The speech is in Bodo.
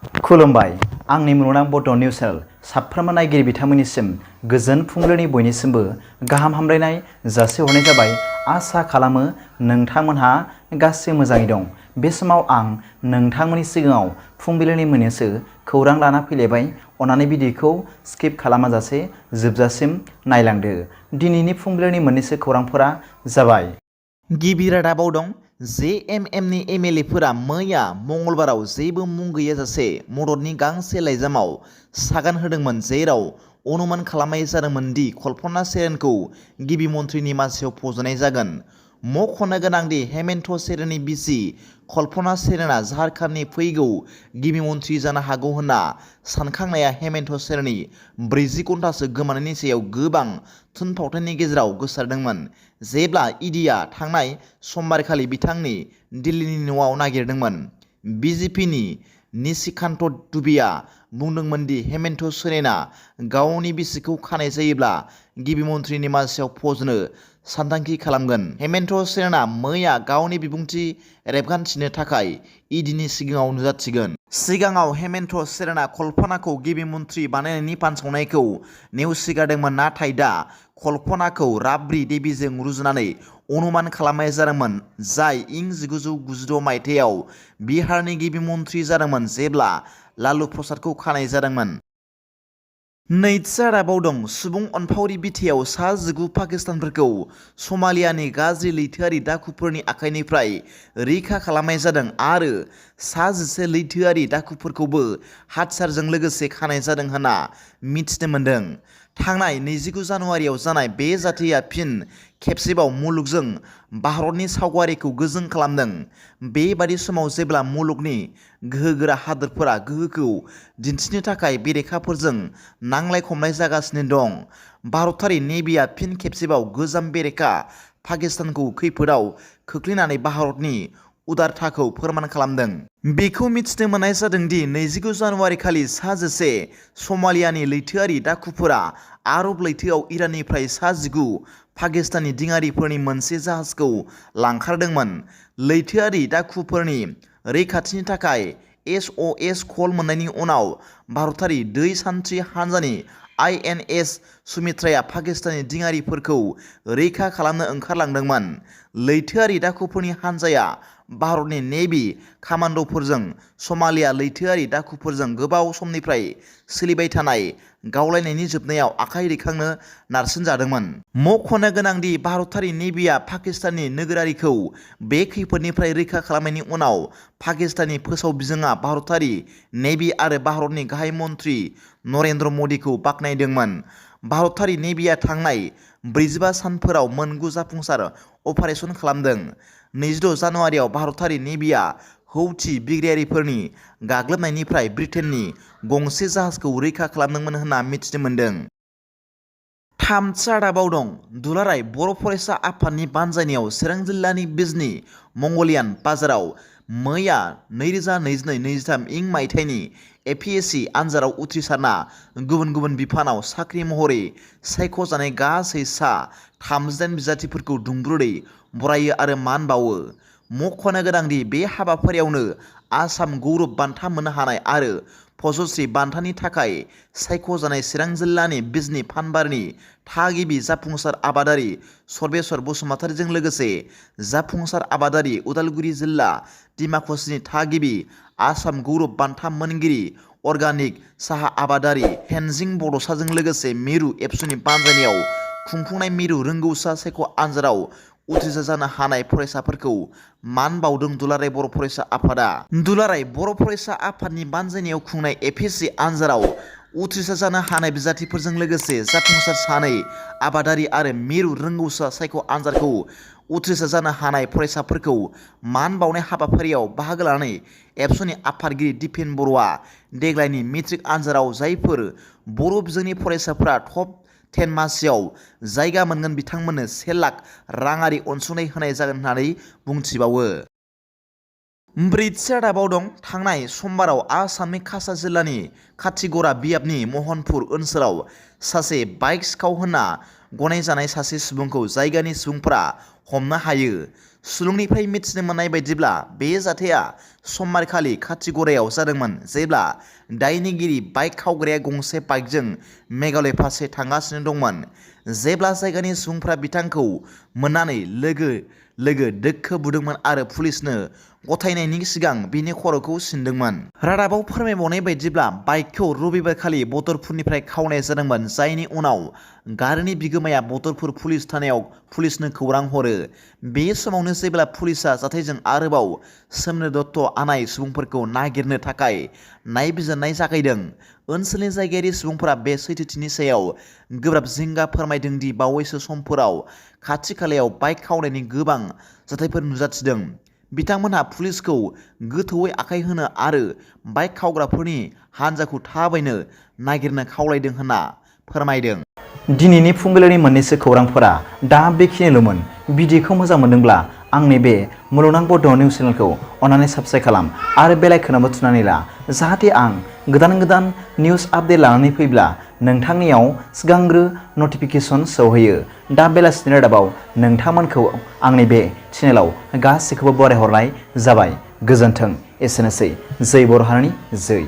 खुलुमबाय आंनि मुलुगनां बड' निउस चेनेल साफ्रोमबो नायगिरि बिथांमोननिसिम गोजोन फुंबिलिनि बयनिसिमबो गाहाम हामलायनाय जासिहरनाय जाबाय। आसा खालामो नोंथांमोनहा गासै मोजाङै दं। बे समाव आं नोंथांमोननि सिगाङाव फुंबिलिनि मोननैसो खौरां लाना फैलायबाय। अन्नानै भिडिअखौ स्किप खालामाजासे जोबजासिम नायलांदो। दिनैनि फुंबिलिनि मोननैसो खौरांफोरा जाबाय। गिबि रादाबाव दं JMMनि MLAफोरा मैया मंगलबाराव जेबो मुं गैयाजासे मददनि गांसे लाइजामाव सागान होदोंमोन, जेराव अनुमान खालामनाय जादोंमोन दि कल्पना सोरेनखौ गिबि मन्थ्रिनि मासियाव फज'नाय जागोन। मख'नो गोनांदि हेमन्त सोरेननि बिसि कल्पना सोरेना झारखन्डनि फैगौ गिबि मन्थ्रि जानो हागौ होनना सानखांनाया हेमन्त सोरेननि 40 घन्टासो गोमानायनि सायाव गोबां थुनफावथायनि गेजेराव गोसारदोंमोन, जेब्ला ईडीआ थांनाय समबारखालि बिथांनि दिल्लीनि न'आव नागिरदोंमोन। BJPनि निशिकान्त दुबेआ बुंदोंमोन दि हेमन्त सोरेना गावनि बिसिखौ खानाय जायोब्ला गिबि मन्थ्रिनि मासियाव फज'नो सानथांखि खालामगोन। हेमन्त सोरेना मैया गावनि बिबुंथि रेबगान्थिनो थाखाय ईडीनि सिगाङाव नुजाथिगोन। सिगाङाव हेमन्त सोरेना कल्पनाखौ गिबि मन्थ्रि बानायनायनि बानसावनायखौ नेवसिगारदोंमोन, नाथाय दा कल्पनाखौ राबड़ी देवीजों रुजुनानै अनुमान खालामनाय जादोंमोन, जाय इं 1996 मायथाइयाव बिहारनि गिबि मन्थ्रि जादोंमोन जेब्ला लालु प्रसादखौ खानाय जादोंमोन। नैथि रादाबाव दं सुबुं अनफावरि बिथायाव सा 19 पाकिस्तानफोरखौ समालियानि गाज्रि लैथोआरि दाखुफोरनि आखाइनिफ्राय रैखा खालामनाय जादों आरो सा 11 लैथोआरि दाखुफोरखौबो हाथियारजों लोगोसे खानाय जादों होनना मिथिनो मोन्दों। थांनाय 29 जानुवारियाव जानाय बे जाथाया फिन खेबसेबाव मुलुगजों भारतनि सावगारिखौ गोजों खालामदों। बेबादि समाव जेब्ला मुलुगनि गोहोगोरा हादोरफोरा गोहोखौ दिन्थिनो थाखाय बेरेखाफोरजों नांलाय खमलाय जागासिनो दं, भारतारि नेभिआ फिन खेबसेबाव गोजाम बेरेखा पाकिस्तानखौ खैफोदाव खोख्लैनानै भारतनि उदारताखौ फोरमान खालामदों। बेखौ मिथिनो मोननाय जादों दि 29 जानुवारि खालि सा 11 समालियानि लैथोआरि दाखुफोरा आरब लैथोआव इराननिफ्राय सा 19 पाकिस्तानी दिङारिफोरनि मोनसे जाहाजखौ लांखारदोंमोन। लैथोआरि दाखुफोरनि रैखाथिनि थाखाय SOS कल मोननायनि उनाव भारतारि दै सान्थ्रि हान्जानि INS सुमित्राया पाकिस्तानी दिङारिफोरखौ रैखा खालामनो ओंखारलांदोंमोन। लैथोआरि दाखुफोरनि हान्जाया भारतनि नेभि कामान्ड'फोरजों समालिया लैथोआरि दाखुफोरजों गोबाव समनिफ्राय सोलिबाय थानाय गावलायनायनि जोबनायाव आखाइ दैखांनो नारसिनजादोंमोन। मख'नो गोनांदि भारतारि नेभिआ पाकिस्ताननि नोगोरारिखौ बे खैफोदनिफ्राय रैखा खालामनायनि उनाव पाकिस्तानी फोसावबिजोङा भारतारि नेभि आरो भारतनि गाहाय मन्थ्रि नरेन्द्र मदिखौ बाख्नायदोंमोन। भारतारि नेभिआ थांनाय 45 सानफोराव मोनगु जाफुंसार अपारेसन खालामदों। 26 जानुवारियाव भारतारि नेभिआ हौथि बिग्रायारिफोरनि गाग्लोबनायनिफ्राय ब्रिटेननि गंसे जाहाजखौ रैखा खालामदोंमोन होनना मिथिनो मोन्दों। थामथि रादाबाव दं दुलाराय बर' फरायसा आफादनि बानजायनायाव चिरां जिल्लानि बिजनी मंगलियान बाजाराव मैया 2022-23 इं मायथाइनि APSC आनजादाव उथ्रिसारना गुबुन गुबुन बिफानाव साख्रि महरै सायख'जानाय गासै सा 38 बिजाथिफोरखौ दुंब्रुदै बरायो आरो मान बावो। मख'नो गोनांदि बे हाबाफारियावनो आसाम गौरब बान्था मोननो हानाय आरो पद्मश्री बान्थानि थाखाय सायख'जानाय चिरां जिल्लानि बिजनी फानबारिनि थागिबि जाफुंसार आबादारि सर्बेश्वर बसुमतारीजों लोगोसे जाफुंसार आबादारि उदालगुरि जिल्ला डिमाकुसिनि थागिबि आसाम गौरब बान्था मोनगिरि अर्गानिक साहा आबादारि तेनजिं बड'साजों लोगोसे मिरु एबसुनि बानजायनायाव खुंफुंनाय मिरु रोंगौसा सायख' आनजादाव उथ्रिसार जानो हानाय फरायसाफोरखौ मान बावदों दुलाराय बर' फरायसा आफादा। दुलाराय बर' फरायसा आफादनि बानजायनायाव खुंनाय APSC आनजादाव उथ्रिसार जानो हानाय बिजाथिफोरजों लोगोसे जाफुंसार सानै आबादारि आरो मिरु रोंगौसा सायख' आनजादखौ उथ्रिसार जानो हानाय फरायसाफोरखौ मान बावनाय हाबाफारियाव बाहागो लानानै एबसुनि आफादगिरि दिपेन बर'आ देग्लायनि मेट्रिक आनजादाव जायफोर बर' बिजोंनि फरायसाफोरा टप 10 मासियाव जायगा मोनगोन बिथांमोननो 1 लाख राङारि अनसुंथाइ होनाय जागोन होननानै बुंथिबावो। ब्रैथि रादाबाव दं थांनाय समबाराव आसामनि काछार जिल्लानि खाथिगरा बियाबनि महनपुर ओनसोलाव सासे बाइक सिखाव होनना गनायजानाय सासे सुबुंखौ जायगानि सुबुंफोरा हमनो हायो। सुलुंनिफ्राय मिथिनो मोननाय बायदिब्ला बे जाथाया समबारखालि खाथिगरायाव जादोंमोन जेब्ला दायनिगिरि बाइक खावग्राया गंसे बाइकजों मेघालय फारसे थांगासिनो दंमोन। जेब्ला जायगानि सुबुंफ्रा बिथांखौ मोननानै लोगो दोखो बुदोंमोन आरो पुलिसनो गथायनायनि सिगां बिनि खर'खौ सिनदोंमोन। रादाबाव फोरमायबावनाय बायदिब्ला बाइकखौ रबिबारखालि बदरपुरनिफ्राय खावनाय जादोंमोन, जायनि उनाव गारिनि बिगोमाया बदरपुर पुलिस थानायाव पुलिसनो खौरां हरो। बे समावनो जेब्ला पुलिसआ जाथायजों आरोबाव सोमोन्दो दत्त आनाय सुबुंफोरखौ नागिरनो थाखाय नायबिजिरनाय जागायदों। ओनसोलनि जायगायारि सुबुंफोरा बे सैथोथिनि सायाव गोब्राब जिंगा फोरमायदों दि बावैसो समफोराव खाथि खालायाव बाइक खावनायनि गोबां जाथायफोर नुजाथिदों। बिथांमोनहा पुलिसखौ गोथौयै आखाय होनो आरो बाइक खावग्राफोरनि हानजाखौ थाबैनो नागिरनो खावलायदों होनना फोरमायदों। दिनैनि फुंबिलिनि मोननैसो खौरांफोरा दा बेखिनिल'मोन। भिडिअखौ मोजां मोनदोंब्ला आंनि बे मुलुगनां बड' निउस चेनेलखौ अन्नानै साबस्क्राइब खालाम आरो बेल आइकनआवबो थुनानै ला, जाहाथे आं गोदान निउस आपडेट लानानै फैब्ला नोंथांनियाव सिगांग्रो नटिफिकेसन सौहैयो। दा बेलासिनि रादाबाव नोंथांमोनखौ आंनि बे चेनेलाव गासैखौबो बरायहरनाय जाबाय। गोजोन्थों। एसेनोसै। जै बर' हारिनि जै।